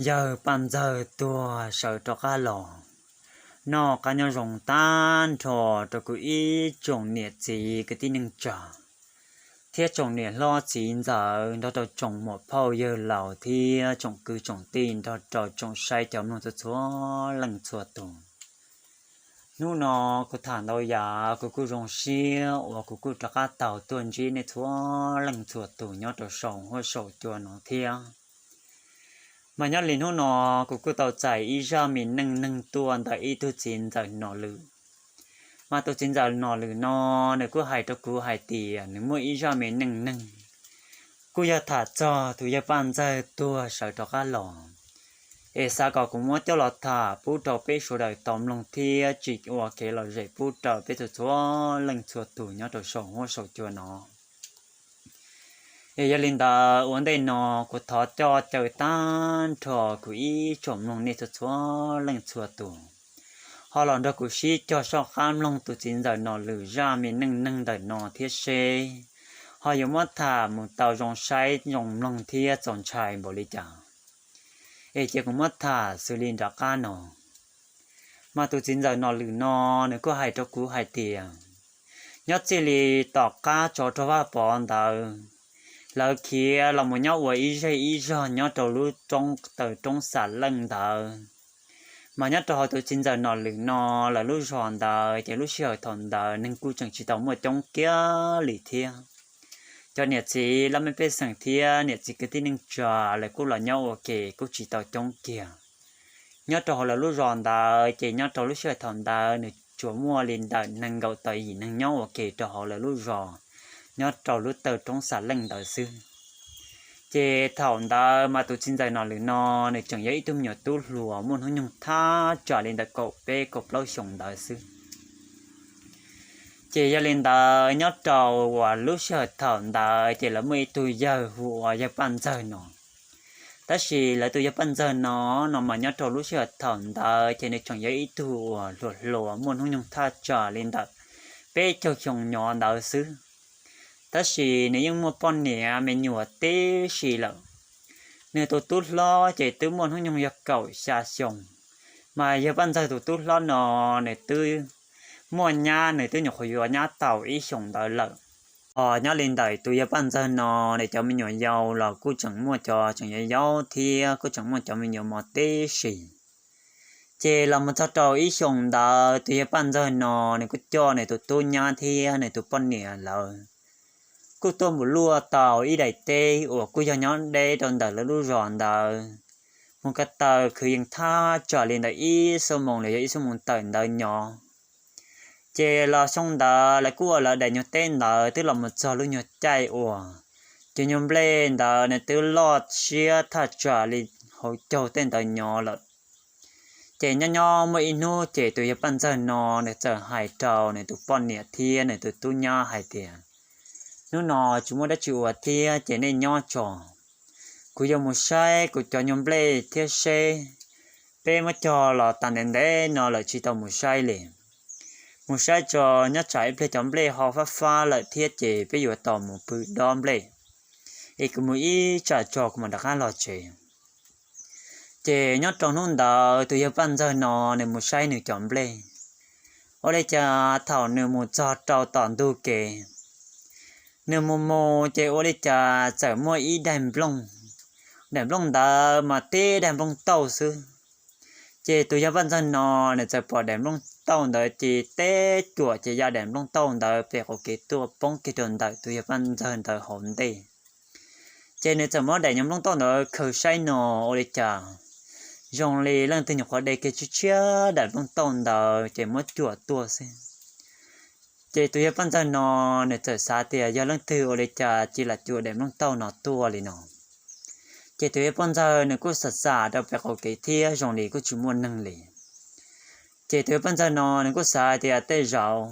Yawg Paj Ntxawg tuag sawv rov qab los. Noj qab nyob zoo tag nrho rau kuv ib tsoom niam txiv kwv tij neej tsa, thiab tsoom niam hlob txiv ntxawm nrog rau tsoom muam phauj yawg laus thiab tsoom kwv tsoom tij nrog rau tsoom saib cov mloog txhua txhua leej txhua tus. Hnub no kuv tham ntau yam kuv kuj zoo siab uas kuv kuj rov qab tau tuaj ntsib nej txhua leej txhua tus nyob rau saum huab saum cua no thiab. Mas nyob li hnub no kuv kuj tau txais ib zaj me neej neeg tuaj ntawm ib tug txiv ntxawm Nom Lwm. Mas tus txiv ntxawm Nom Lwm no nws kuj hais rau kuv hais tias nws muaj ib zaj me neej neeg kuj yog tham txog tus yawg Paj Ntxawg tuag sawv rov qab los, es xav kom kuv muab coj los tham pub rau peb sawv daws tau mloog thiab tsis ua kev lom zem pub rau peb txhua txhua leej txhua tus nyob rau saum huab saum cua no. Es yog li ntawd ua ntej no kuv thov coj caw tag nrho kuv ib tsoom mloog nej txhua txhua leej txhua tus ho los nrog kuv sib cog soj qab mloog tus txiv ntxawm Nom Lwm zaj me neej neeg ntawm no thiab seb ho yuav muab tham mus tau zoo saib zoo mloog thiab txaus ntshai npaum li cas. Es cia kuv muab tham xws li nram qab no. Mas tus txiv ntxawm Nom Lwm no nws kuj hais rau kuv hais tias nyob txij li tom qab tsov rog Vaj Pov ntawd, lawv khiav los mus nyob ua ib zej ib zog nyob rau lub taw roob Xam Leej ntawd. Mas nyob rau hauv tus txiv ntxawm Nom Lwm no lawv lub zos ntawd ces lub sij hawm thaum ntawd neeg kuj tseem tsis tau muaj coob kiag li thiab. Cov niam txiv laj mej pej xeem thiab niam txiv kwv tij neej tsa lawv kuj los nyob ua ke kuj tsis tau coob kiag. Nyob rau hauv lawv lub zos ntawd ces nyob rau lub sij hawm thaum ntawd nws tsuas muaj li ntawm nees nkaum tawm yim neeg nyob ua ke rau hauv lawv lub zos, nyob rau lub taw roob Xam Leej ntawd xwb. Ces thaum ntawd mas tus txiv ntxawm Nom Lwm no nws tseem yog ib tug me nyuam tub hluas muaj hnub nyoog thaj tsam li ntawm kaum peb kaum plaub xyoos ntawd xwb. Ces yog li ntawd nyob rau uas lub sij hawm thaum ntawd ces lawv muaj ib tug yawg hu ua yawg Paj Ntxawg no. Tab sis lawv tus yawg Paj Ntxawg no, no mas nyob rau lub sij hawm thaum ntawd ces nws tseem yog ib tug uas hluas hluas muaj hnub nyoog thaj tsam li ntawm peb caug xyoo nyob ntawd xwb. Tab sis nws yeej muaj poj niam me nyuam tib si lawm. Nws tus tub hlob ces twb muaj hnub nyoog yog kaum xya xyoo, mas yawg Paj Ntxawg tus tub hlob no nws twb muaj nyab, nws twb nyuam qhuav yuav nyab tau ib xyoos ntawd lawm. Os, nyob li ntawm tus yawg Paj Ntxawg no, nws cov me nyuam yaus los kuj tseem muaj cov tseem yau yau thiab kuj tseem muaj cov me nyuam mos tib si. Ces los mus txog rau ib xyoos ntawd tus yawg Paj Ntxawg no nws kuj coj nws tus tub nyab thiab nws tus poj niam lawv kuj tuaj mus luaj tau ib daim teb uas kuj yog nyob deb rau ntawm lawv lub zos ntawd, mus ko taw kwv yees thaj tsam li ntawm ib xuab moos los yog ib xuab moos tawm ntawd nyob. Ces los xyoo ntawd lawv kuj ua lawv daim nyuag teb ntawd twb los mus txog lub nyuag caij uas cov nyuag nplej ntawd nws twb loj siab thaj tsam li hauv caug tej ntawd nyob lawm. Ces nyob nyob muaj ib hnub ces tus yawg Paj Ntxawg no nws txawm hais rau nws tus poj niam thiab nws tus tub nyab hais tias, hnub no tsis muaj dab tsi ua thiab ces nej nyob tso, kuv yuav mus saib kuv cov nyuag nplej thiab seb, peb muab cog los tas ntev ntev no lawm tsis tau mus saib li. Mus saib tso, nyob tsam ib pliag cov nplej ho fab fab lawm thiab ces peb yuav tau mus pw dob nplej. Es kuv mus ib tsam tso kuv mam rov qab los tsev. Ces nyob rau hnub ntawd tus yawg Paj Ntxawg no nws mus saib nws cov nplej. Ua li cas thaum nws mus txog rau tom ntug kev, nws mus mus ces ua li cas txawm muaj ib daim nplooj. Daim nplooj ntawd mas tib daim nplooj tauj xwb. Ces tus yawg Paj Ntxawg no nws txawm pom daim nplooj tauj ntawd ces teb cuam ces ya daim nplooj tauj ntawd pem qaum kev tuaj poob kiag rau ntawm tus yawg Paj Ntxawg ntawd hauv ntej. Ces nws txawm muab daim nyuag nplooj tauj ntawd khaws saib no, ua li cas zoo li leej twg nyuam qhuav de kiag tshiab tshiab daim nplooj tauj ntawd ces muab cuam tuaj xwb. Ces tus yawg Paj Ntxawg no nws txawm xav tias yog leej twg ua li cas cia li cuam daim nplooj tauj no tuaj li no. Ces tus yawg Paj Ntxawg nws kuj xam xam rau pem qaum kev thiab zoo li kuj tsis muaj neeg li. Ces tus yawg Paj Ntxawg no nws kuj xav tias tej zaum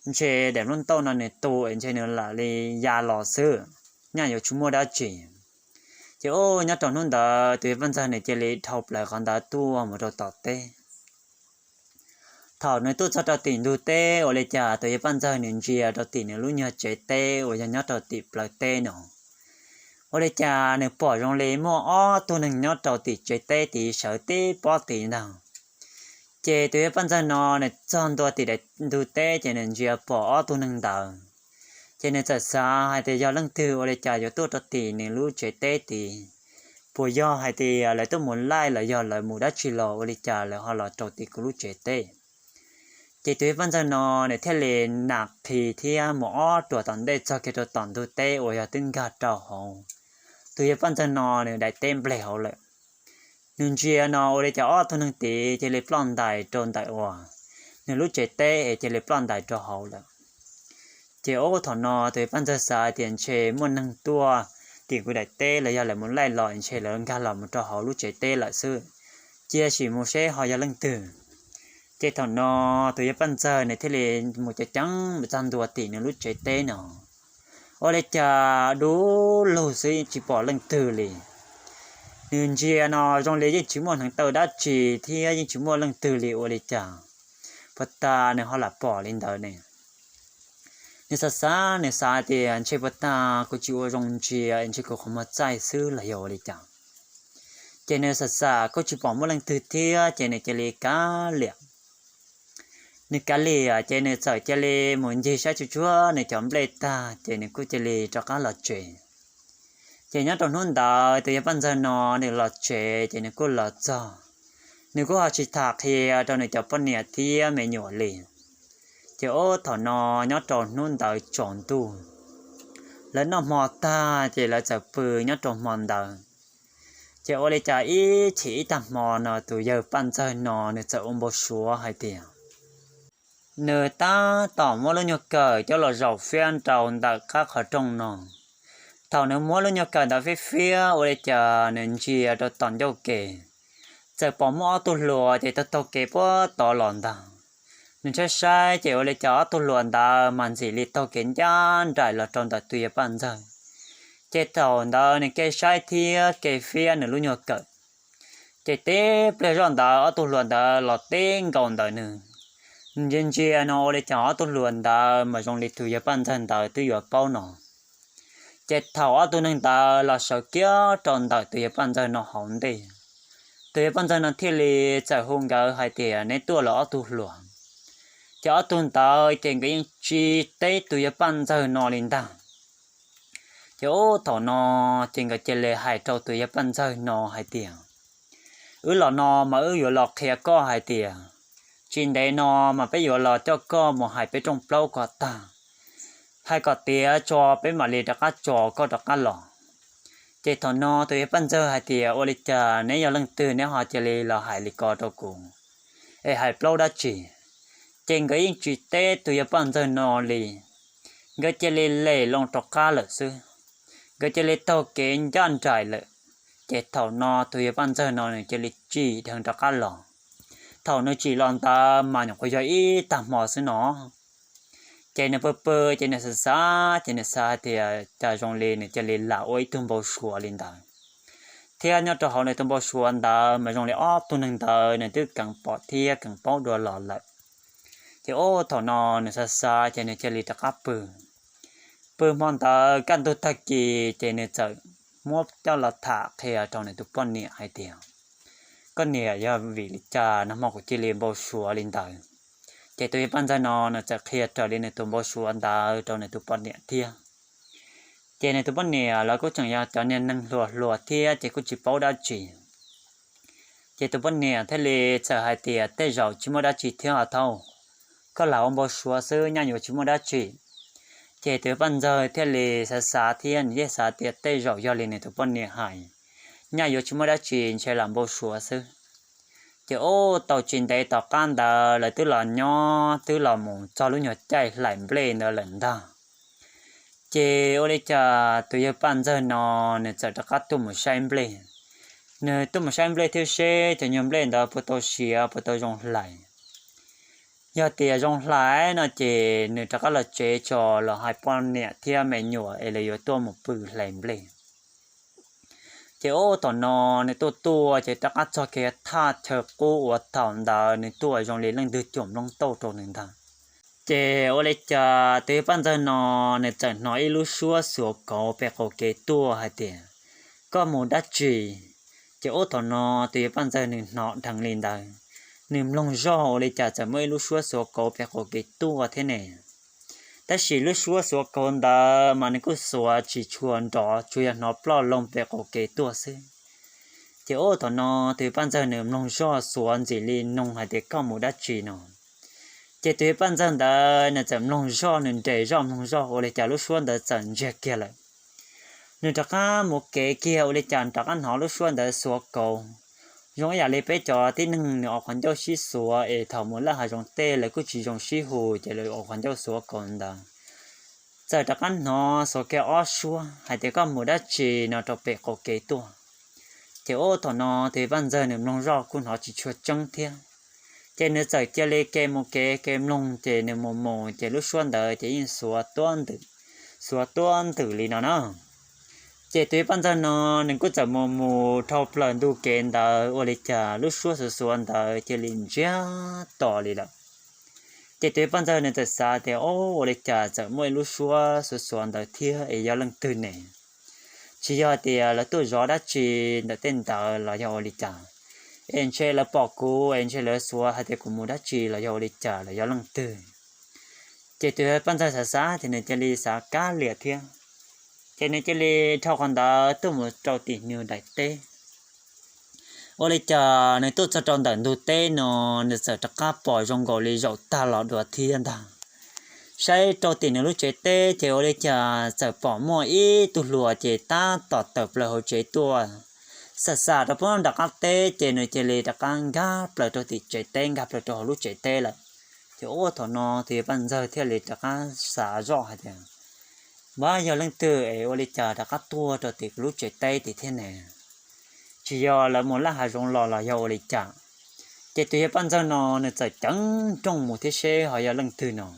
ntshe daim nplooj tauj no nws tu es ntshe nws lam li ya los xwb, nyaj yuav tsis muaj dab tsi. Ces ub, nyob rau hnub ntawd tus yawg Paj Ntxawg nws cia li dhau plaws qhov ntawd tuaj mus rau tom teb. Thaum nws tuaj txog rau tim ntug teb ua li cas tus yawg Paj Ntxawg nws ntsia rau tim nws lub nyuag tsev teb uas yog nyob rau tim plawv teb no, Ua li cas nws pom zoo li muaj ob tug neeg nyob rau tim tsev teb tid sawv tib pob tid ntag. Ces tus yawg Paj Ntxawg no nws txog ntua tim daim ntug teb ces nws ntsia pom ob tug neeg ntawd. Ces nws txawm xav hais tias yog leej twg ua li cas yuav tuaj rau tim nws lub tsev teb tid, puas yog hais tias lawv tuaj mus laij los yog lawv mus dab tsi los ua li cas lawv ho los rau tim kuv lub tsev teb. Ces tus yawg Paj Ntxawg no nws thiaj li nam qhi thiab mus ob ruam tom ntej txog kiag rau tom ntug teb uas yog twb nkag rau hauv tus yawg Paj Ntxawg no nws daim teb npleg hauv lawm. Nws ntsia no ua li cas ob tug neeg tid cia li ploj ntais rau ntawm uas nws lub tsev teb es cia li ploj ntais rau hauv lawm. Ces ub thaum no tus yawg Paj Ntxawg xav tias ntshe muaj neeg tuaj tim kuv daim teb los yog lawv mus laij los ntshe lawv nkag los mus rau hauv lub tsev teb lawm xwb, cia sim mus seb ho yog leej twg. Ces thaum no tus yawg Paj Ntxawg nws thiaj li mus ceev ceev mus txog ntua tim nws lub tsev teb no. Ua li cas dub lug xwb yeej tsis pom leej twg li. Nws ntsia no zoo li yeej tsis muaj hneev taw dab tsi thiab yeej tsis muaj leej twg li ua li cas, puag ta nws ho lam pom li ntawd ne. Nws xav xav nws xav tias ntshe puag ta kuv tsis ua zoo ntsia ntshe kuv qhov muag txaij xwb los yog ua li cas. Ces nws xav xav kuj tsis pom muaj leej twg thiab ces nws cia li kav liam. Nws kav liam ces nws txawm cia li mus ncig saib tsuag tsuag nws cov nplej tag ces nws kuj cia li rov qab los tsev. Ces nyob rau hnub ntawd tus yawg Paj Ntxawg no nws los tsev ces nws kuj los txog, nws kuj ho tsis tham qhia rau nws cov poj niam thiab me nyuam li. Ces ub thaum no nyob rau hnub ntawd tsaus ntuj, lawv noj hmo tag ces lawv txawm pw nyob rau hmo ntawd. Ces ua li cas ib chim ib tag hmo no tus yawg Paj Ntxawg no nws txawm ua npau suav hais tias nws tab tom muab lub nyuag kawm coj los zaum fiab rau ntawm qab qhov rooj no. Thaum nws muab lub nyuag kawm ntawd fiab fiab ua li cas nws ntsia rau tom ncauj kev, txawm pom muaj ob tug hluas ces taug taug kev puag tod los ntag. Nws saib saib ces ua li cas ob tug hluas ntawd mas ntxim li taug kev ncaj nraim los rau ntawm tus yawg Paj Ntxawg. Ces thaum ntawd nws kev saib thiab kev fiab nws lub nyuag kawm, ces tib pliag zoj ntawd ob tug hluas ntawd los tib nkaus ntawm nws. Nws ntsia ntsia no ua li cas ob tug hluas ntawd mas zoo li tus yawg Paj Ntxawg ntawd twb yuav paub no. Ces thaum ob tug neeg ntawd los sawv kiag rau ntawm tus yawg Paj Ntxawg no hauv ntej, tus yawg Paj Ntxawg no thiaj li txawm hu nkawd hais tias neb tuaj los ob tug hluas. Ces ob tug ntawd ces nkawd yeej tsis teb tus yawg Paj Ntxawg no li ntag. Ces ub thaum no ces nkawd cia li hais rau tus yawg Paj Ntxawg no hais tias wb los no mas wb yuav los qhia koj hais tias tsis ntev no mas peb yuav los coj koj mus hais peb rooj plaub kom tag, hais kom tiav tso peb mam li rov qab tso koj rov qab los. Ces thaum no tus yawg Paj Ntxawg hais tias ua li cas neb yog leej twg neb ho cia li los hais li ko rau kuv, es hais plaub dab tsi? Ces nkawd yeej tsis teb tus yawg Paj Ntxawg no li, nkawd cia li lem loo rov qab lawm xwb. Nkawd cia li taug kev ncaj nraim lawm. Ces thaum no tus yawg Paj Ntxawg no nws cia li tsim dheev rov qab los. Thaum nws tsim los ntawd mas nyuam qhuav yog ib tag hmo xwb no. Ces nws pw pw ces nws xav xav ces nws xav hais tias cas zoo li nws cia li lam ua ib tug npau suav li ntawd, thiab nyob rau hauv nws tus npau suav ntawd mas zoo li ob tug neeg ntawd nws twb keev pom thiab keev paub dua los lawm. Ces ub thaum no nws xav xav ces nws cia li rov qab pw. Pw hmo ntawd kaj ntug tag kis ces nws txawm muab coj los tham qhia rau nws tus poj niam hais tias koj niam, yog vim li cas nag hmo kuv cia li npau suav li ntawd? Ces tus yawg Paj Ntxawg no nws txawm qhia raws li nws tus npau suav ntawd rau nws tus poj niam thiab. Ces nws tus poj niam lawv kuj tseem yog cov niag neeg hluas hluas thiab ces kuj tsis paub dab tsi. Ces tus poj niam thiaj li txawm hais tias tej zaum tsis muaj dab tsi thiab os thaub, koj lam ua npau suav xwb nyaj yuav tsis muaj dab tsi. Ces tus yawg Paj Ntxawg thiaj li xav xav thiab nws yeej xav tias tej zaum yog li nws tus poj niam hais, nyaj yuav tsis muaj dab tsi ntshe lam npau suav xwb. Ces ub tau tsis ntev tom qab ntawd lawv twb los nyob twb los mus txog lub nyuag caij hlais nplej ntawd lawm ntag. Ces ua li cas tus yawg Paj Ntxawg no nws txawm rov qab tuaj mus saib nplej. Nws tuaj mus saib nplej thiab seb cov nyuag nplej ntawd puas tau siav puas tau zoo hlais. Yog tias zoo hlais no ces nws rov qab los tsev tso los hais poj niam thiab me nyuam es lawv yuav tuaj mus pw hlais nplej. Ces ub thaum no nws tuaj tuaj ces rov qab txog kiag thaj chaw qub uas thaum ntawd nws tuaj zoo li leej twg cuam nplooj tauj rau nws ntag. Ces ua li cas tus yawg Paj Ntxawg no nws txawm hnov ib lub suab xuav kauv pem qaum kev tuaj hais tias koj mus dab tsi? Ces ub thaum no tus yawg Paj Ntxawg nws hnov dheev li ntawd, nws mloog zoj ua li cas txawm muaj ib lub suab xuav kauv pem qaum kev tuaj thiab ne. Tab sis lub suab xuav kauv ntawd mas nws kuj xuav tsis tshua nrov, tsuas yog hnov ploj loo pem qaum kev tuaj xwb. Ces ub thaum no tus yawg Paj Ntxawg nws mloog zoj xuav ntxim li nug hais tias koj mus dab tsi no. Ces tus yawg Paj Ntxawg ntawd nws txawm mloog zoj, nws nres zoj mloog zoj ua li cas lub suab ntawd txawm ntsiag kiag lawm. Nws rov qab mus kev kiag ua li cas rov qab hnov lub suab ntawd xuav kauv. Zoo ib yam li peb cov tib neeg nws ua qhov ncauj sib xuav es thaum mus laj hav zoov tej lawv kuj tsis zoo sib hu ces lawv ua qhov ncauj xuav kauv ntawd. Txawm rov qab hnov xuav kiag ob suab hais tias koj mus dab tsi no rau pem qaum kev tuaj. Ces ub thaum no tus yawg Paj Ntxawg nws mloog zoj kuj hnov tsis tshua tseeb thiab. Ces nws txawm cia li kev mus kev, kev mloog ces nws mus mus ces lub suab ntawd ces yeej xuav tuab ntwm, xuav tuab ntwm li no na. Ces tus yawg Paj Ntxawg no nws kuj txawm mus mus dhau plaws ntu kev ntawd ua li cas lub suab xuav xuav ntawd cia li ntsiag to li lawm. Ces tus yawg Paj Ntxawg nws txawm xav tias, o, ua li cas txawm muaj ib lub suab xuav xuav ntawd thiab es yog leej twg ne? Tsis yog tias lawv tuaj zov dab tsi ntawm tej ntawd los yog ua li cas? Es ntshe lawv pom kuv es ntshe lawv xuav hais tias kuv mus dab tsi los yog ua li cas los yog leej twg? Ces tus yawg Paj Ntxawg xav xav ces nws cia li xav kab liam thiab. Ces nws cia li dhau qhov ntawd tuaj mus rau tim nws daim teb. Ua li cas nws tuaj txog rau ntawm ntug teb no, nws txawm rov qab pom zoo nkaus li zaum tag los dua thiab ntag. Saib rau tim nws lub tsev teb ces ua li cas txawm pom muaj ib tug hluas ces tab tom tawm plaws hauv tsev tuaj. Xam xam rau puag nram qab teb ces nws cia li rov qab nkag plaws rau tim tsev teb, nkag plaws rau hauv lub tsev teb lawm. Ces ua thaum no tus yawg Paj Ntxawg thiaj li rov qab xav zoj hais tias, npab yog leej twg es ua li cas rov qab tuaj rau tim kuv lub tsev teb tim thiab ne? Tsis yog lawv mus laj hav zoov los los yog ua li cas? Ces tus yawg Paj Ntxawg no nws txawm ceev nrooj mus thiab seb ho yog leej twg no.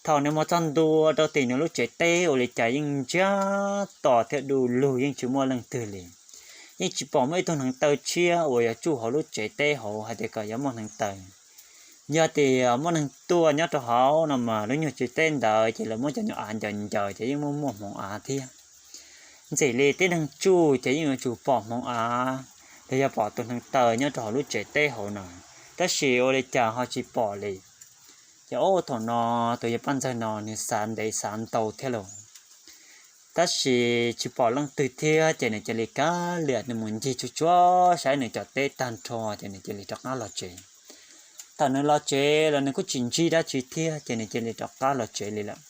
Thaum nws mus txog ntua rau tim nws lub tsev teb ua li cas yeej ntsiag to thiab du lug, yeej tsis muaj leej twg li. Yeej tsis pom muaj ib tug hneev taw tshiab uas yuav tsuj hauv lub tsev teb hauv hais tias kom yuav muaj hneev taw. Yog tias muaj neeg tuaj nyob rau hauv no mas lub nyuag tsev teb ntawd ces lawv muab cov nyuag av ncaws ncaws ces yeej muaj muaj hmoov av thiab. Ntxim li tib neeg tsuj ces yeej yuav tsum pom hmoov av los yog pom tus hneev taw nyob rau hauv lub tsev teb hauv no, tab sis ua li cas ho tsis pom li. Ces ua thaum no tus yawg Paj Ntxawg no nws xav ntev xav ntau thiab lauj, tab sis tsis pom leej twg thiab ces nws cia li kav liam, nws mus ncig tsuag tsuag saib nws cov teb tag nrho ces nws cia li rov qab los tsev. Thaum nws los tsev los nws kuj tsis ntsib dab tsi thiab ces nws cia li rov qab los tsev li lawm.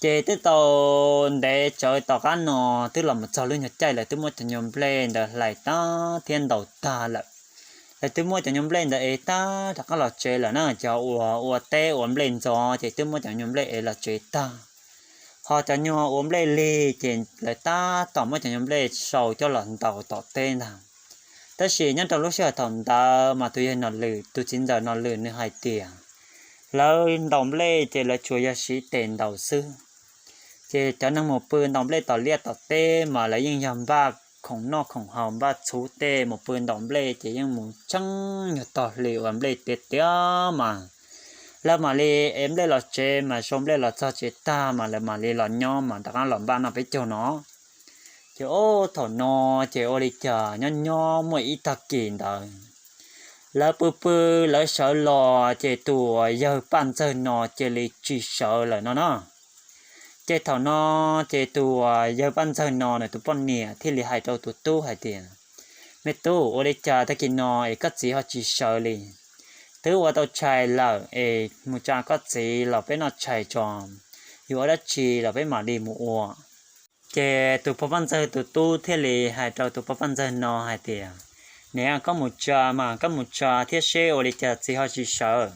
Ces twb tau ntev tsawv tom qab no twb los mus txog lub nyuag caij lawv twb muab cov nyuag nplej ntawd hlais tag thiab ntaus tag lawm. Lawv twb muab cov nyuag nplej ntawd ev tag rov qab los tsev lawm na, cov uas ua teb ua nplej ntxov ces twb muab cov nyuag nplej ev los tsev tag. Ho cov nyuag ua nplej lig ces lawv tab tom muab cov nyuag nplej sau coj los ntaus tom teb ntag. Tab sis nyob rau lub sij hawm thaum ntawd mas tus yawg Nom Lwm, tus txiv ntxawm Nom Lwm nws hais tias lawv ntaus nplej ces lawv tsuas yog siv tes ntaus xwb. Ces cov neeg mus pw ntaus nplej tom liaj tom teb mas lawv yeej yog npaj khoom noj khoom haus, npaj txhuv tej mus pw ntaus nplej ces yeej mus tsheej nyuag tog hli uas nplej tiav tiav mas lawv mam li ev nplej los tsev, mas sau nplej los txog tsev tag mas lawv mam li los nyob mas rov qab los npaj noj peb caug no. Ces ub thaum no ces ua li cas nyob nyob muaj ib tag kis ntawd lawv pw pw lawv sawv los ces tus yawg Paj Ntxawg no cia li tsis sawv lawm no na. Ces thaum no ces tus yawg Paj Ntxawg no nws tus poj niam thiaj li hais rau tus tub hais tias, me tub, ua li cas tag kis no es koj txiv ho tsis sawv li? Twb ua tau tshais lawm es mus tsa koj txiv los peb noj tshais tso, yuav ua dab tsi los peb mam li mus ua. Ces tus pog Paj Ntxawg tus tub thiaj li hais rau tus pog Paj Ntxawg no hais tias, niam, koj mus tsa mas, koj mus tsa thiab seb ua li cas txiv ho tsis sawv.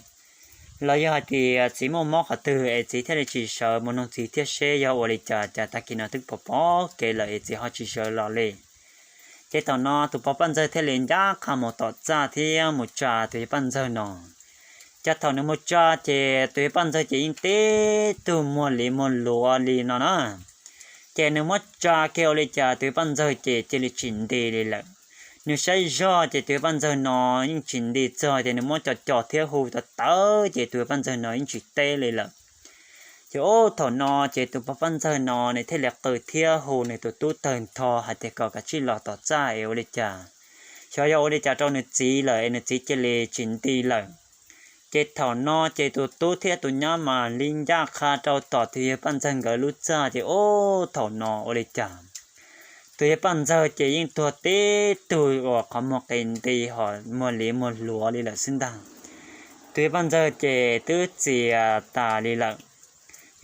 Los yog hais tias txiv muaj mob qhov twg es txiv thiaj li tsis sawv, mus nug txiv thiab seb yog ua li cas, cas tag kis no twb pom pom kev lawm es txiv ho tsis sawv los li. Ces thaum no tus pog Paj Ntxawg thiaj li ncaj qha mus tom txaj thiab mus tsa tus yawg Paj Ntxawg no. Ces thaum nws mus tsa ces tus yawg Paj Ntxawg ces yeej tib tug muag li muag luav li no na. Ces nws muab tsa kiag ua li cas tus yawg Paj Ntxawg ces cia li tsis nti li lawm. Nws saib zog ces tus yawg Paj Ntxawg no yeej tsis nti txog ces nws muab co co thiab hu tawv tawv ces tus yawg Paj Ntxawg no yeej tsis teb li lawm. Ces ub thaum no ces tus pog Paj Ntxawg no nws thiaj li qw thiab hu nws tus tub tawg ntho hais tias kom kav tsij los tom txaj es ua li cas, xyov yog ua li cas rau nws txiv lawm es nws txiv cia li tsis nti lawm. Ces thaum no ces tus tub thiab tus nyab mam li ncaj qha rau tom tus yawg Paj Ntxawg nkawd lub txaj ces ub thaum no ua li cas tus yawg Paj Ntxawg ces yeej tuag tib tug uas qhov muag qis nti ho muag liav muag hluav li lawm xwb ntag. Tus yawg Paj Ntxawg ces twb txias tas li lawm.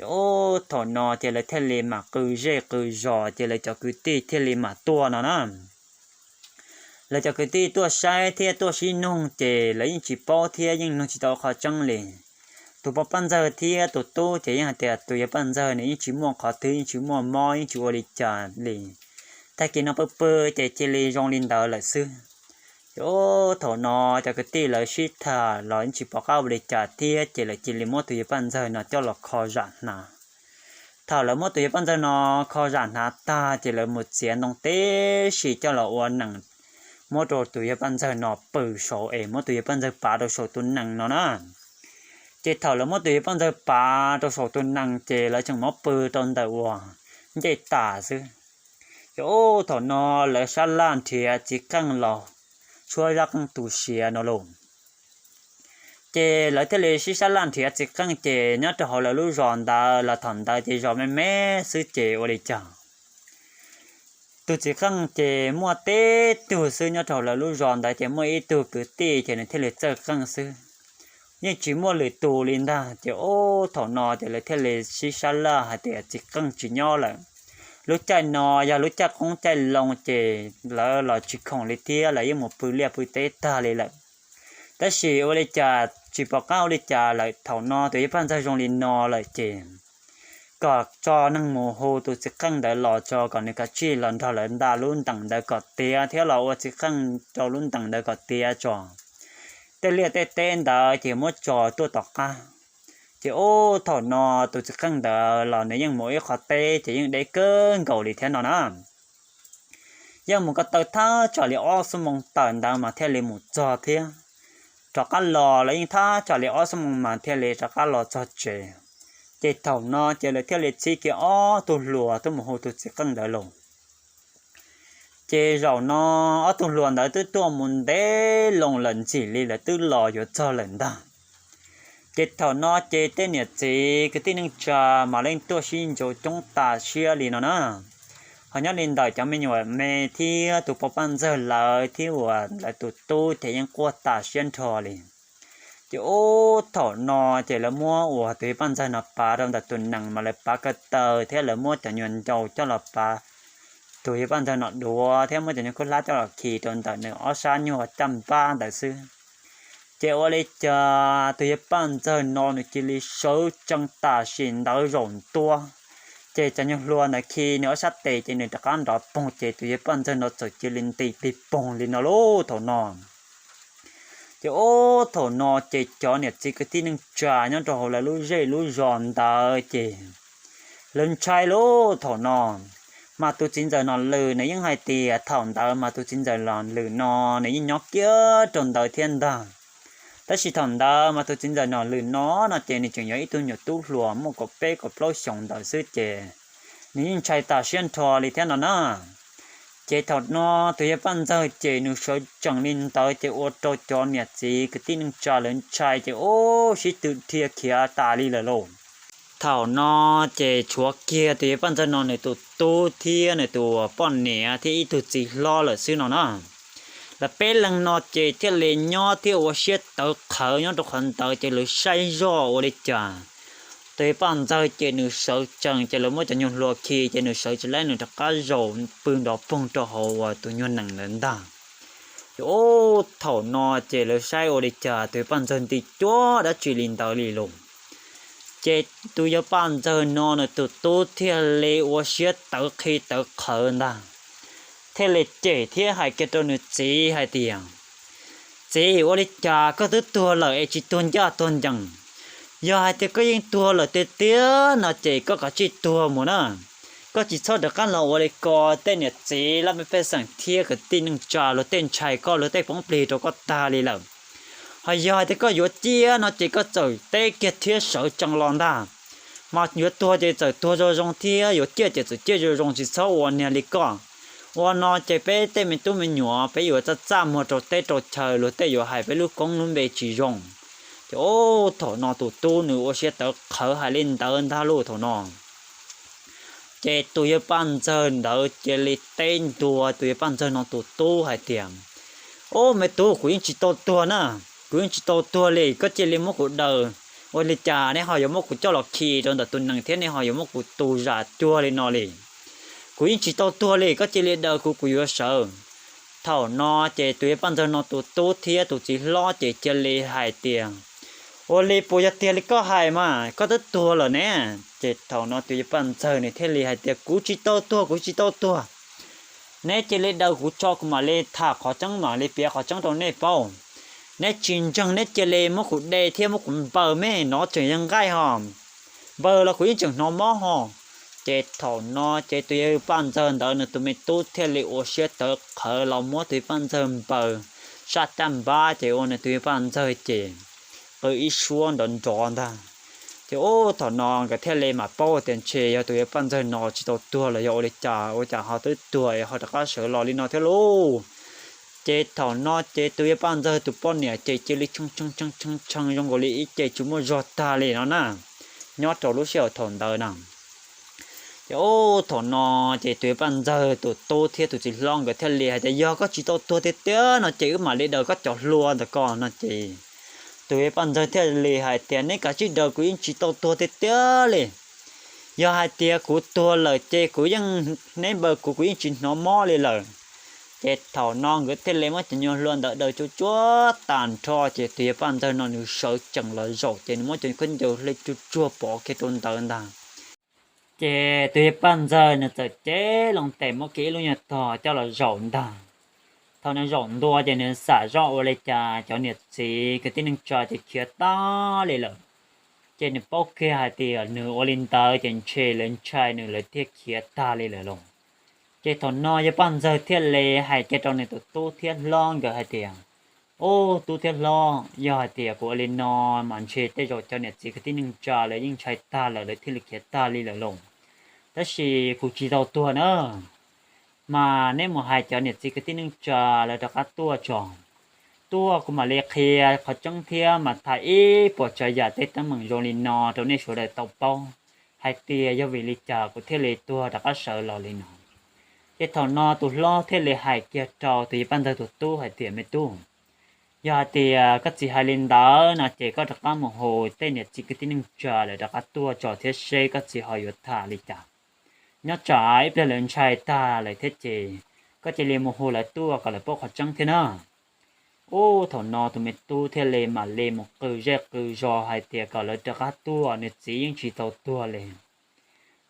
Ces ub thaum no ces lawv thiaj li mam qw zej qw zos ces lawv cov kwv tij thiaj li mam tuaj no na. Lawv cov kwv tij tuaj saib thiab tuaj sib noog ces lawv yeej tsis paub thiab yeej nug tsis tau qhov tseeb li. Tus pog Paj Ntxawg thiab tus tub ces yeej hais tias tus yawg Paj Ntxawg nws yeej tsis muaj qhov twg, yeej tsis muaj mob, yeej tsis ua li cas li. Tag kis no pw pw ces cia li zoo li ntawd lawm xwb. Ces ub thaum no cov kwv tij lawv sib tham los yeej tsis pom qab ua li cas thiab ces lawv cia li muab tus yawg Paj Ntxawg no coj los kho zam hnav. Thaum lawv muab tus yawg Paj Ntxawg no kho zam hnav tag ces lawv mus txiav ntoo tib si coj los ua nees, muab rau tus yawg Paj Ntxawg no pw saud es muab tus yawg Paj Ntxawg pav rau saum tus nees no na. Ces thaum lawv muab tus yawg Paj Ntxawg pav rau saum tus nees ces lawv tseem muab pw rau ntawm uas ncej tas xwb. Ces ub thaum no lawv sab laj nrhiav txiv qeej los tshuab zaj qeej tu siav no lauj. Ces lawv thiaj li sib sab laj nrhiav txiv qeej ces nyob rau hauv lawv lub zos ntawd los thaum ntawd ces zos me me xwb ces ua li cas tus txiv qeej ces muaj tib tug xwb nyob rau hauv lawv lub zos ntawd ces muaj ib tug kwv tij ces nws thiaj li txawj qeej xwb, yeej tsis muaj lwm tus li ntag. Ces ub thaum no ces lawv thiaj li sib sab laj hais tias txiv qeej tsis nyob lawm. Lub caij no yog lub caij qoob caij loo ces lawv los tsis khoom li thiab lawv yeej mus pw liaj pw teb tag li lawm. Tab sis ua li cas tsis pom qab ua li cas lawm, thaum no tus yawg Paj Ntxawg zoo li no lawm ces kom tso neeg mus hu tus txiv qeej ntawd los tso kom nws kav tsij los nrog lawv nta lub ntees ntawd kom tiav thiab los ua txiv qeej rau lub ntees ntawd kom tiav tso. Tej liaj tej teb ntawd ces muab tso tuaj tom qab. Ces ub thaum no tus txiv qeej ntawd los nws yeej mus ib qhov teb ces yeej deb kawg nkaus li thiab no na. Yeej mus ko taw thaj tsam li ob xuab moos tawm ntawd mas thiaj li mus txog thiab. Rov qab los los yeej thaj tsam li ob xuab moos mas thiaj li rov qab los txog tsev. Ces thaum no ces lawv thiaj li txib kiag ob tug hluas tuaj mus hu tus txiv qeej ntawd los. Ces zaum no ob tug hluas ntawd twb tuaj mus ntev loo lawm ntxim li lawv twb los yuav txog lawm ntag. Ces thaum no ces tej niam txiv kwv tij neej tsa mas yeej tuaj sib ntsuas coob tas siab li no na. Ho nyob li ntawm cov me nyuam me thiab tus pog Paj Ntxawg lawv thiab uas lawv tus tub ces yeej quaj tas siab nrho li. Ces ub thaum no ces lawv muab uas tus yawg Paj Ntxawg no pav rau ntawm tus nees mas lawv pav ko taw thiab lawv muab cov nyuag ncau coj los pav tus yawg Paj Ntxawg no duav thiab muab cov nyuag khaub hlab coj los khi rau ntawm nws ob sab nyuag caj npab ntawd xwb. Ces ua li cas tus yawg Paj Ntxawg no nws cia li sawv tsees tam sim ntawd zaum ntua, ces cov nyuag hlua ntawd khi nws ob sab tes ces nws rov qab nrov poog ces tus yawg Paj Ntxawg no txawm cia li nti pig poog li no lauj thaum no. Ces ub thaum no ces cov niam txiv kwv tij neej tsa nyob rau hauv lawv lub zej lub zos ntawd ces lawv ntshai lauj thaum no. Mas tus txiv ntxawm Nom Lwm nws yeej hais tias thaum ntawd mas tus txiv ntxawm Nom Lwm no nws yeej nyob kiag rau ntawd thiab ntag. Tab sis thaum ntawd mas tus txiv ntxawm Nom Lwm no no ces nws tseem yog ib tug nyuam tub hluas muaj kaum peb kaum plaub xyoos ntawd xwb ces nws yeej ntshai tas siab nrho li thiab no na. Ces thaum no tus yawg Paj Ntxawg ces nws sawv tsees li ntawd ces ua rau cov niam txiv kwv tij neej tsa lawv ntshai ces ub sib tw dhia khiav tas li lawm lauj. Thaum no ces tshuav kiag tus yawg Paj Ntxawg no nws tus tub thiab nws tus poj niam thiab ib tug txiv hlob lawm xwb no na. Lawv peb leeg no ces thiaj li nyob thiab ua siab tawv qhawv nyob rau qhov ntawd ces lawv saib zoj ua li cas tus yawg Paj Ntxawg ces nws sawv tsees ces lawv muab cov nyuag hlua khi ces nws sawv tsis laib nws rov qab zaum pw nrov poog rau hauv uas tus nyuag nees ntawd ntag. Ces ub thaum no ces lawv saib ua li cas tus yawg Paj Ntxawg nti cuag dab tsi li ntawd li lauj. Ces tus yawg Paj Ntxawg no nws tus tub thiaj li ua siab tawv qhi tawv qhawv ntag, thiaj li cem thiab hais kiag rau nws txiv hais tias, Txiv, ua li cas koj twb tuag lawm es tsis tuag ncaj tuag ncees? Yog hais tias koj yeej tuag lawm tiag tiag no ces koj kav tsij tuag mus na. Koj tsis txhob rov qab los ua li ko, tej niam txiv laj mej pej xeem thiab kwv tij neej tsa luag tej ntshai koj, luag tej poob plig rau koj tag li lawm. Ho yog hais tias koj yuav ciaj no ces koj txawm teb kiag thiab sawv tsees los ntag. Mas yuav tuag ces txawm tuag zoo zoo thiab, yuav ciaj ces txawm ciaj zoo zoo, tsis txhob ua niag li koj. Ua no ces peb tej me tub me nyuam peb yuav txaj txaj muag rau teb rau chaw, luag tej yuav hais peb lub koob lub npe tsis zoo. Ces ub, thaum no tus tub nws ua siab tawv qhawv hais li ntawd ntag lauj thaum no. Ces tus yawg Paj Ntxawg ntawd cia li teb ntua tus yawg Paj Ntxawg no tus tub hais tias, Ub, me tub, kuv yeej tsis tau tuag na, kuv yeej tsis tau tuag li, koj cia li muab kuv daws. Ua li cas neb ho yuav muab kuv coj los khi rau ntawm tus nees thiab neb ho yuav muab kuv tu zam cuag li no li? Kuv yeej tsis tau tuag li, koj cia li daws kuv, kuv yuav sawv. Thaum no ces tus yawg Paj Ntxawg no tus tub thiab tus txiv hlob ces cia li hais tias, Ua li puas yog tiag li koj hais mas, koj twb tuag lawm ne? Ces thaum no tus yawg Paj Ntxawg nws thiaj li hais tias, Kuv tsis tau tuag, kuv tsis tau tuag. Neb cia li daws kuv tso, kuv mam li tham qhov tseeb, mam li piav qhov tseeb rau nej paub. Neb tsis ntseeg, neb cia li muab kuv de thiab muab kuv npaws, me no tseem yog nqaij ho npaws los kuv yeej tseem hnov mob ho. Ces thaum no ces tus yawg Paj Ntxawg ntawd nws tus me tub thiaj li ua siab tawv qhawv los muab tus yawg Paj Ntxawg npaws sab tag npab, ces ua nws tus yawg Paj Ntxawg ces qw ib suab nrov nrov ntag. Ces ub, thaum no nkawd thiaj li mam paub tias ntshe yog tus yawg Paj Ntxawg no tsis tau tuag los yog ua li cas, ua cas ho twb tuag es ho rov qab sawv los li no thiab lauj. Ces thaum no ces tus yawg Paj Ntxawg tus poj niam ces cia li tshee tshee tshee tshee zoo nkaus li ib ce tsis muaj zog tag li no na, nyob rau lub sij hawm thaum ntawd na. Ces ub, thaum no ces tus yawg Paj Ntxawg tus tub thiab tus txiv hlob nkawd thiaj li hais tias, Yog koj tsis tau tuag tiag tiag no ces wb mam li daws koj cov hlua ntawm ko no. Ces tus yawg Paj Ntxawg thiaj li hais tias, Neb kav tsij daws, kuv yeej tsis tau tuag tiag tiag li. Yog hais tias kuv tuag lawm ces kuv yeej, neb npaws kuv, kuv yeej tsis hnov mob li lawm. Ces thaum no nkawd thiaj li muab cov nyuag hlua ntawd daws tsuag tsuag tag nrho, ces tus yawg Paj Ntxawg no nws sawv tsees los zaum, ces nws muab cov khaub ncaws hle tsuag tsuag pov kiag rau ntawd ntag. Ces tus yawg Paj Ntxawg nws txawm cev loo tes muab kiag ib lub nyuag tog coj los zaum ntag. Thaum nws zaum ntua ces nws xam zoj ua li cas cov niam txiv kwv tij neej tsa ces khiav tag li lawm. Ces nws paub kiag hais tias nws ua li ntawd ces ntshe lawv ntshai nws lawv thiaj khiav tag li lawm lauj. Ces thaum no yawg Paj Ntxawg thiaj li hais kiag rau nws tus tub thiab hlob nkawd hais tias, Ub, tub thiab hlob, yog hais tias kuv ua li no mas ntshe tej zaum cov niam txiv kwv tij neej tsa lawv yeej ntshai tag lawm, lawv thiaj li khiav tag li lawm lauj. Tab sis kuv tsis tau tuag na, mas neb mus hais cov niam txiv kwv tij neej tsa lawv rov qab tuaj tso. Tuaj kuv mam li qhia qhov tseeb thiab mas tham ib puas tsav yam tej teeb meem zoo li no rau nej sawv daws tau paub, hais tias yog vim li cas kuv thiaj li tuag rov qab sawv los li no. Ces thaum no tus hlob thiaj li hais kiag rau tus yawg Paj Ntxawg tus tub hais tias, Me tub, yog hais tias koj txiv hais li ntawd no ces koj rov qab mus hu tej niam txiv kwv tij neej tsa lawv rov qab tuaj tso thiab seb koj txiv ho yuav tham li cas. Nyob tsam ib pliag lawv ntshai tag lawm thiab ces koj cia li mus hu lawv tuaj kom lawv paub qhov tseeb thiab na. Ub, thaum no tus me tub thiaj li mam li mus qw zej qw zos hais tias kom lawv rov qab tuaj, nws txiv yeej tsis tau tuag li.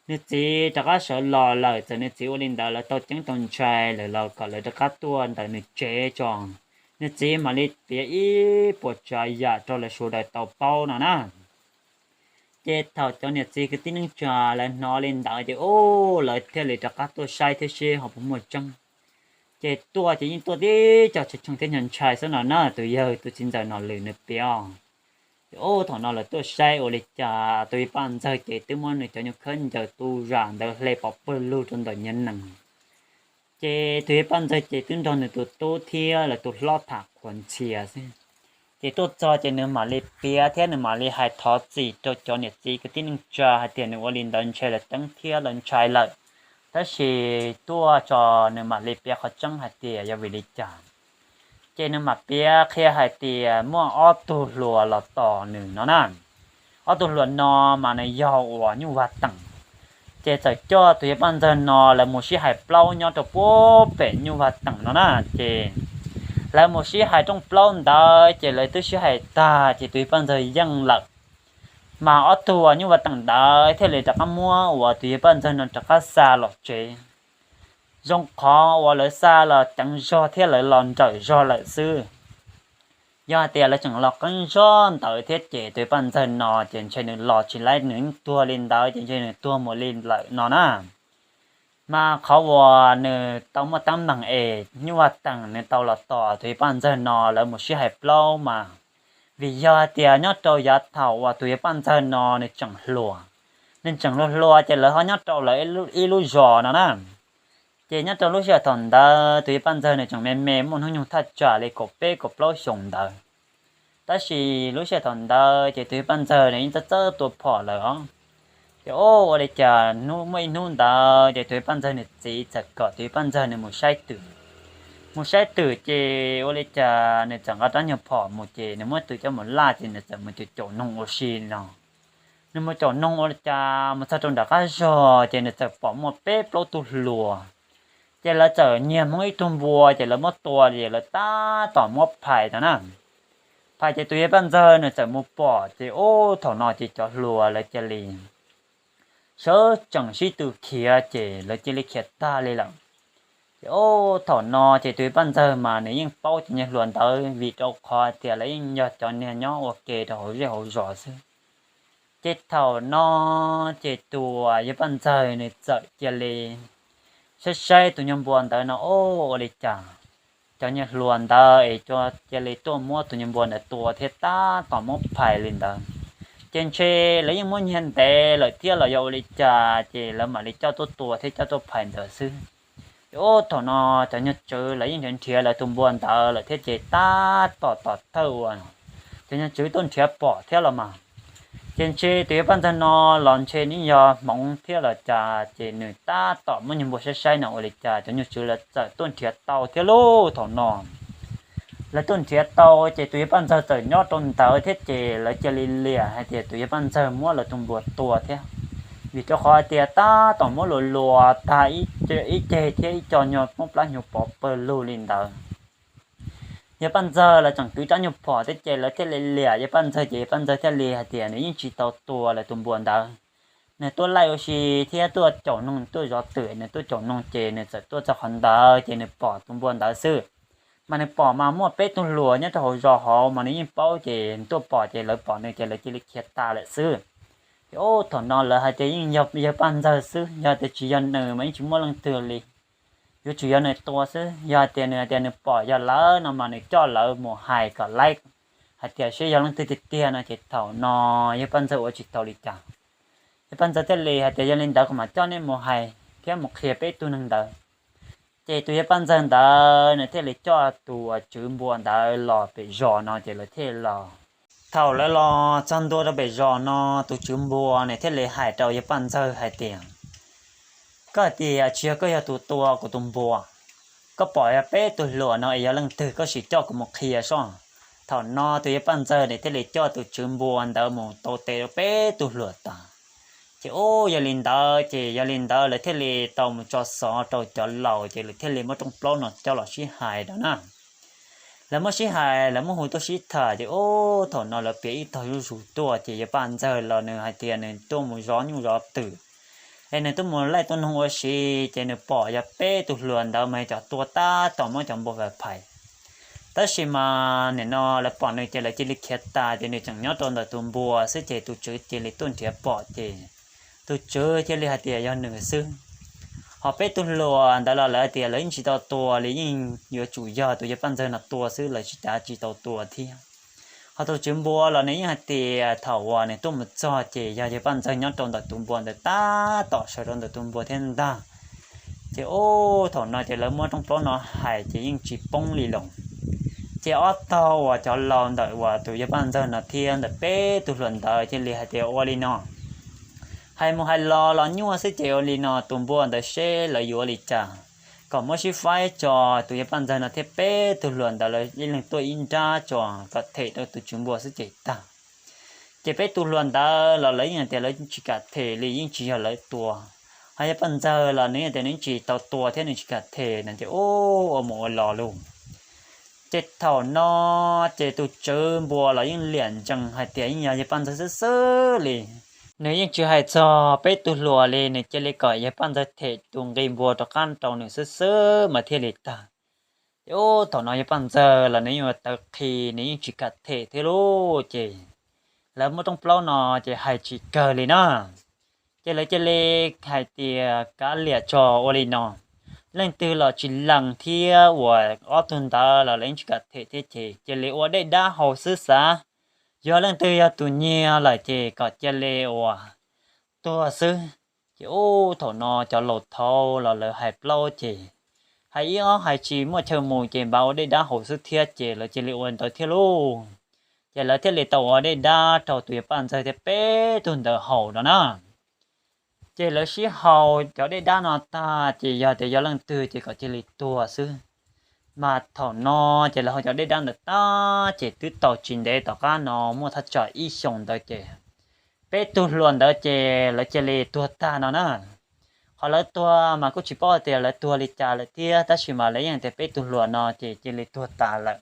Nws txiv rov qab sawv los lawm, txawm nws txiv ua li ntawd lawv tau ceeb tau ntshai lawm los kom lawv rov qab tuaj ntawm nws tsev tso, nws txiv mam li piav ib puas tsav yam rau lawv sawv daws tau paub no na. Ces thaum cov niam txiv kwv tij neej tsa lawv hnov li ntawd ces ub, lawv thiaj li rov qab tuaj saib thiab seb ho puas muaj tseeb. Ces tuaj ces yeej tuaj tib co tshee tshee thiab ntshai xwb no na, tus yawg tus txiv ntxawm no lwm nws piav. Ces ub, thaum no lawv tuaj saib ua li cas tus yawg Paj Ntxawg ces twb muab nws cov nyuag khaub ncaws tu zam ntawd hle pov pawg lug rau ntawm nyiav nees. Ces tus yawg Paj Ntxawg ces twb nrog nws tus tub thiab lawv tus hlob tham qhuas ntxhias xwb. Ces tuaj txog ces nws mam li piav thiab nws mam li hais thov txim rau cov niam txiv kwv tij neej tsa hais tias nws ua li ntawd ntshe lawv ceeb thiab lawv ntshai lawm. Tab sis tuaj tso nws mam li piav qhov tseeb hais tias yog vim li cas. Ces nws mam piav qhia hais tias muaj ob tug hluas los tos nws no na. Ob tug hluas no mas nws yog uas Nyuj Vaj Teem. Ces txawm coj tus yawg Paj Ntxawg no lawv mus sib hais plaub nyob rau puag pem Nyuj Vaj Teem no na. Ces lawv mus sib hais rooj plaub ntawd ces lawv twb sib hais tag ces tus yawg Paj Ntxawg yeej lawm. Mas ob tug uas Nyuj Vaj Teem ntawd thiaj li rov qab muab uas tus yawg Paj Ntxawg no rov qab xa los tsev. Zoo qhov uas lawv xa los ceev zog thiab lawv los nrawm zog lawm xwb. Yog hais tias lawv tseem los qeeb zog ntawd thiab ces tus yawg Paj Ntxawg no ces ntshe nws los tsis laib, nws yeej tuag li ntawd ces ntshe nws tuag mus li lawm no na. Mas qhov uas nws tau muaj teeb meem es Nyuj Vaj Teem nws tau los tos tus yawg Paj Ntxawg no lawv mus sib hais plaub mas vim yog hais tias nyob rau yav thaum uas tus yawg Paj Ntxawg no nws tseem hluas, Nws tseem hluas hluas ces lawv ho nyob rau lawv ib lub zos no na. Ces nyob rau lub sij hawm thaum ntawd tus yawg Paj Ntxawg nws tseem me me, muaj hnub nyoog thaj tsam li kaum peb kaum plaub xyoos ntawd. Tab sis lub sij hawm thaum ntawd ces tus yawg Paj Ntxawg nws yeej txawj txawj tua phom lawm os. Ces ua li cas hnub, muaj ib hnub ntawd ces tus yawg Paj Ntxawg nws txiv txawm kom tus yawg Paj Ntxawg nws mus saib twm. Mus saib twm ces ua li cas nws txawm nqa rab nyuag phom mus ces nws muab twm coj mus laj ces nws txawm mus caum caum noog ua si no. Nws mus caum noog ua li cas mus txog rau nram qab zog ces nws txawm pom muaj peb plaub tug hluas. Ces lawv txawm nyiag hmoob ib tug npua ces lawv muab tua ces lawv tab tom muab phais no na. Phais ces tus yawg Paj Ntxawg nws txawm mus pom ces ub thaum no ces cov hluas lawv cia li sawv tsees sib tw khiav ces lawv cia li khiav tag li lawm. Ces ub thaum no ces tus yawg Paj Ntxawg mas nws yeej paub cov niag hluas ntawd vim rau qhov tias lawv yeej yog cov niag nyob ua ke rau hauv zej hauv zos xwb. Ces thaum no ces tus yawg Paj Ntxawg nws txawm cia li saib saib tus nyuag npua ntawd no ub ua li cas cov niag hluas ntawd es cia li tuaj muab tus nyuag npua ntawd tua thiab tab tom muab phais li ntawd. Ces ntshe lawv yeej muab nyiag ntev lawm thiab los yog ua li cas ces lawv mam li coj tuaj tua thiab coj tuaj phais ntawd xwb. Ces ub thaum no cov nyuag tswv lawv yeej nrhiav nrhiav lawv tus npua ntawd lawm thiab ces tab tom tom thawj ua cov nyuag tswv tuaj nrhiav pom thiab los mas. Ces ntshe tus yawg Paj Ntxawg no los ntshe nws yog hmoov thiab los cas ces nws tab tom muab nyuag npua saib saib no ua li cas cov nyuag tswv lawv txawm tuaj nrhiav tau thiab lauj. Thaum no lawv tuaj nrhiav tau ces tus yawg Paj Ntxawg txawm nyob rau ntawd thiab ces lawv cia li liam hais tias tus yawg Paj Ntxawg muab lawv tus npua tua thiab. Vim rau qhov tias tab tom muab luas luas tag ib ceg thiab ib co nyuag poob plab nyuag pov pawg lug li ntawd. Yawg Paj Ntxawg lawv tseem kwv rab nyuag phom thiab ces lawv thiaj li liam yawg Paj Ntxawg ces yawg Paj Ntxawg thiaj li hais tias nws yeej tsis tau tua lawv tus npua ntawd. Nws tuaj laij ua si thiab tuaj caum noog tuaj zov twm, nws tuaj caum noog ces nws txawm tuaj txog qhov ntawd ces nws pom tus npua ntawd xwb. Mas nws pom mas muaj peb tug hluas nyob rau hauv zos hauv mas nws yeej paub ces nws tuaj pom ces lawv pom nws ces lawv cia li khiav tas lawm xwb. Ces ub thaum no lawv hais tias yeej yog yawg Paj Ntxawg xwb, yog tias tsis yog nws mas yeej tsis muaj leej twg li. Yuav tsum yog nws tua xwb, yog hais tias nws hais tias nws pom yog lawv no mas nws coj lawv mus hais kom laib hais tias seb yog leej twg tiag tiag no ces thaum no yawg Paj Ntxawg ua tsis tau li cas. Yawg Paj Ntxawg thiaj li hais tias yog li ntawd kuv mam coj nej mus hais thiab mus qhia peb tug neeg ntawd. Ces tus yawg Paj Ntxawg ntawd nws thiaj li coj tus tswv npua ntawd los pem zos no ces lawv thiaj los. Thaum lawv los txog ntua rau pem zos no, tus tswv npua nws thiaj li hais rau yawg Paj Ntxawg hais tias, koj hais tias tsis yog koj yog tus tua kuv tus npua, koj pom yog peb tug hluas no es yog leej twg koj sim coj kuv mus qhia soj. Thaum no tus yawg Paj Ntxawg nws thiaj li coj tus tswv npua ntawd mus tau tes rau peb tug hluas tas. Ces ub yog li ntawd ces yog li ntawd lawv thiaj li tau mus tso xov rau cov laus ces lawv thiaj li muab rooj plaub no coj los sib hais rau na. Lawv muab sib hais, lawv muab hu tuaj sib tham ces ub thaum no lawv piav ib tog zuj zus tuaj ces yawg Paj Ntxawg los nws hais tias nws tuaj mus zov nyuj zov twm, es nws tuaj mus laij tuaj noog ua si, ces nws pom yog peb tug hluas ntawd mas cov tua tab tom muab cov npua phais. Tab sis mas nim no lawv pom nws ces lawv cia li khiav tas ces nws tseem nyob rau ntawm tus npua xwb ces tus tswv cia li tuaj nrhiav pom ces tus tswv cia li hais tias yog nws xwb. Ho peb tug hluas ntawd los lawv tias lawv yeej tsis tau tua li, yeej yuav tsum yog tus yawg Paj Ntxawg no tua xwb, lawv tsis cav tsis tau tua thiab. Ho tus tswv npua los nws yeej hais tias thaum uas nws tuaj mus txog ces yog yawg Paj Ntxawg nyob rau ntawm tus npua ntawd tab tom sawv rau ntawm tus npua thiab ntag. Ces ub thaum no ces lawv muab rooj plaub no hais ces yeej tsis poob li los. Ces ob tog uas cov laus ntawm uas tus yawg Paj Ntxawg no thiab ntawm peb tug hluas ntawd cia li hais tias ua li no, hais mus hais los los nyuaj xwb ces ua li no tus npua ntawd seb lawv yuav ua li cas, kom muab sib faib tso, tus yawg Paj Ntxawg no thiab peb tug hluas ntawd lawv ib leeg tuaj ib nrab tso kom them rau tus tswv npua xwb ces tag. Ces peb tug hluas ntawd los lawv yeej tias lawv tsis kam them li, yeej tsis yog lawv tua. Ho yawg Paj Ntxawg los nws tias nws tsis tau tua thiab nws tsis kam them no ces ub ua mus ua los lauj. Ces thaum no ces tus tswv npua los yeej liam ntsees hais tias yeej yog yawg Paj Ntxawg xwb xwb li. Nws yeej tsis hais txog peb tug hluas li, nws cia li kom yawg Paj Ntxawg them tus nqi npua rov qab rau nws xwb xwb mas thiaj li tag. Ces ub thaum no yawg Paj Ntxawg los nws yeej ua tawv qhi, nws yeej tsis kam them thiab lauj. Ces lawv muab rooj plaub no ces hais tsis kawg li na. Ces lawv cia li hais tias kav liam tso, ua li no, leej twg los tsis lees thiab uas ob tug ntawd los lawv yeej tsis kam them thiab ces cia li ua dej dab haus xwb xav. Yog leej twg yog tus nyiag lawm ces kom cia li uas tuag xwb. Ces ub thaum no cov laus thaud los lawv hais plaub ces hais ib ob hais tsis muaj chaw mus ces npaj ua dej dab haus xwb thiab ces lawv cia li ua ntawd thiab lauj. Ces lawv thiaj li tau ua dej dab rau tus yawg Paj Ntxawg thiab peb tug ntawd haus no na. Ces lawv sib haus cov dej dab no tag ces yog tias yog leej twg ces kom cia li tuag xwb. Mas thaum no ces lawv haus cov dej dab ntawd tag ces twb tau tsis ntev tom qab no muaj thaj tsam ib xyoos ntawd ces peb tug hluas ntawd ces lawv cia li tuag tag no na. Qhov lawv tuag mas kuj tsis paub tias lawv tuag li cas lawm thiab, tab sis mas lawv yeej tias peb tug hluas no ces cia li tuag tas lawm.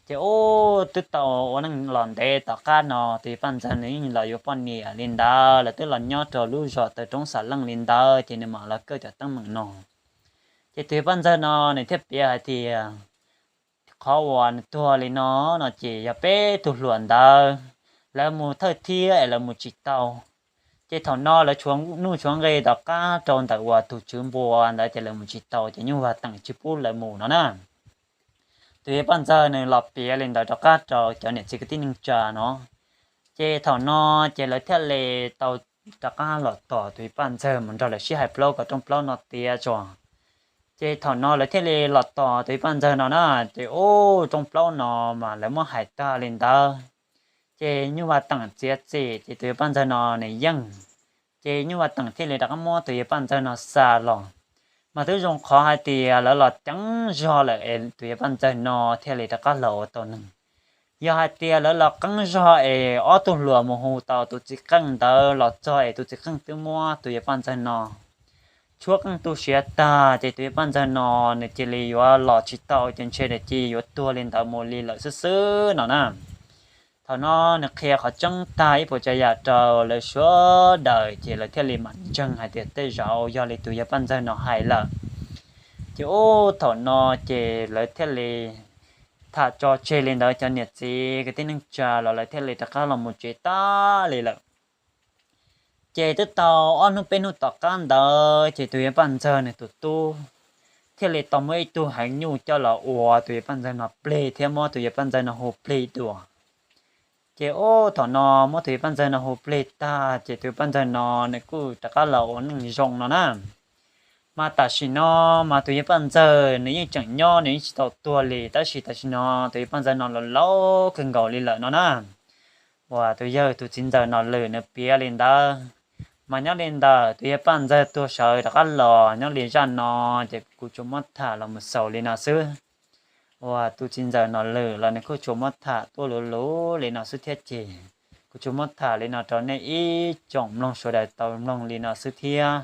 Ces ub twb tau ua neej los ntev tom qab no tus yawg Paj Ntxawg nws yeej los yuav poj niam li ntawd, lawv twb los nyob rau lub zos taw roob Xam Leej li ntawd ces nws mam los kawm cov teeb meem no. Ces tus yawg Paj Ntxawg no nws thiaj piav hais tias qhov uas nws tuag li no no ces yog peb tug hluas ntawd lawv mus thawj thiab es lawv mus tsis tau. Ces thaum no lawv tshuav nuj tshuav nqi tom qab rau ntawm uas tus tswv npua ntawd ces lawv mus tsis tau ces nyuj vaj teem tsis pub lawv mus no na. Tus yawg Paj Ntxawg nws los piav li ntawd rov qab rau cov niam txiv kwv tij neej tsa no. Ces thaum no ces lawv thiaj li tau rov qab los tos tus yawg Paj Ntxawg mus nrog lawv sib hais plaub kom rooj plaub no tiav tso. Ces thaum no lawv thiaj li los tos tus yawg Paj Ntxawg no na, ces ub rooj plaub no mas lawv muab hais tag li ntawd. Ces nyuj vaj teem txiav txim ces tus yawg Paj Ntxawg no nws yeej, ces nyuj vaj teem thiaj li rov qab muab tus yawg Paj Ntxawg no xa los. Mas twb zoo qhov hais tias lawv los ceev zog lawm es tus yawg Paj Ntxawg no thiaj li rov qab los ua tau neeg. Yog hais tias lawv los qeeb zog es ob tug hluas mus hu tau tus txiv qeej ntawd los txog es tus txiv qeej twb muab tus yawg Paj Ntxawg no tshuab qeej tu siav tag ces tus yawg Paj Ntxawg no nws cia li yuav los tsis tau ces ntshe nws cia yuav tuag li ntawd mus li lawm xwb xwb no na. Thaum no nws qhia qhov tseeb tag ib puas tsav yam rau lawv sawv daws ces lawv thiaj li mam ntseeg hais tias tej zaum yog li tus yawg Paj Ntxawg no hais lawm. Ces ub thaum no ces lawv thiaj li tham tso tseg li ntawd, cov niam txiv kwv tij neej tsa los lawv thiaj li rov qab los mus tsev tag li lawm. Ces twb tau ob hnub peb hnub tom qab ntawd ces tus yawg Paj Ntxawg nws tus tub thiaj li tau muab ib tug heev nyuj coj los ua tus yawg Paj Ntxawg no plig thiab muab tus yawg Paj Ntxawg no hu plig dua. Ces ub thaum no muab tus yawg Paj Ntxawg no hu plig tag ces tus yawg Paj Ntxawg no nws kuj rov qab los ua neej zoo no na. Mas tam sim no mas tus yawg Paj Ntxawg nws yeej tseem nyob, nws yeej tsis tau tuag li, tab sis tam sim no tus yawg Paj Ntxawg no los laus kawg nkaus li lawm no na. Uas tus yawg tus txiv ntxawm Nom Lwm nws piav li ntawd. Mas nyob li ntawm tus yawg Paj Ntxawg tuag sawv rov qab los nyob li zaj no, ces kuv tsuas muab tham los mus xaus li no xwb. Uas tus txiv ntxawm Nom Lwm los nws kuj tsuas muab tham tuaj luv luv li no xwb thiab ces kuv tsuas muab tham li no rau nej ib tsoom mloog sawv daws tau mloog li no xwb thiab.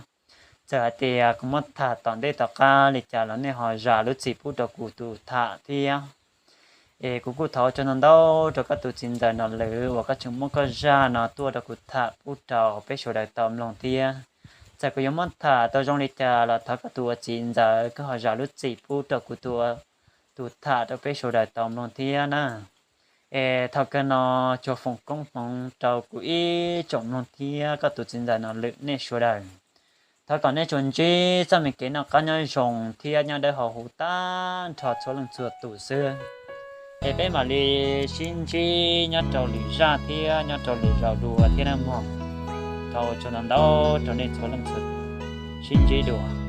Txawm hais tias kuv muab tham tom ntej tom qab li cas los nej ho zam lub txim pub rau kuv tus tham thiab. Es kuv kuj thov ua tsaug ntau ntau rau koj tus txiv ntxawm Nom Lwm uas koj tseem muab koj zaj no tuaj rau kuv tham pub rau peb sawv daws tau mloog thiab. Txawm kuv yuav muab tham tau zoo li cas los thov koj tus ua txiv ntxawm koj ho zam lub txim pub rau kuv tus tham rau peb sawv daws tau mloog thiab na. Es thaum kawg no tsuas foom koob hmoov rau kuv ib tsoom mloog thiab koj tus txiv ntxawm Nom Lwm nej sawv daws. Thov kom nej tsuas ntsib txoj me kev noj qab nyob zoo thiab nyob dawb huv tag nrho txhua leej txhua tus xwb. Es peb mam li sib ntsib nyob rau lwm zaj thiab nyob rau lwm zaus dua thiab nawb mog. Thov ua tsaug ntau ntau rau nej txhua leej txhua tus, sib ntsib dua.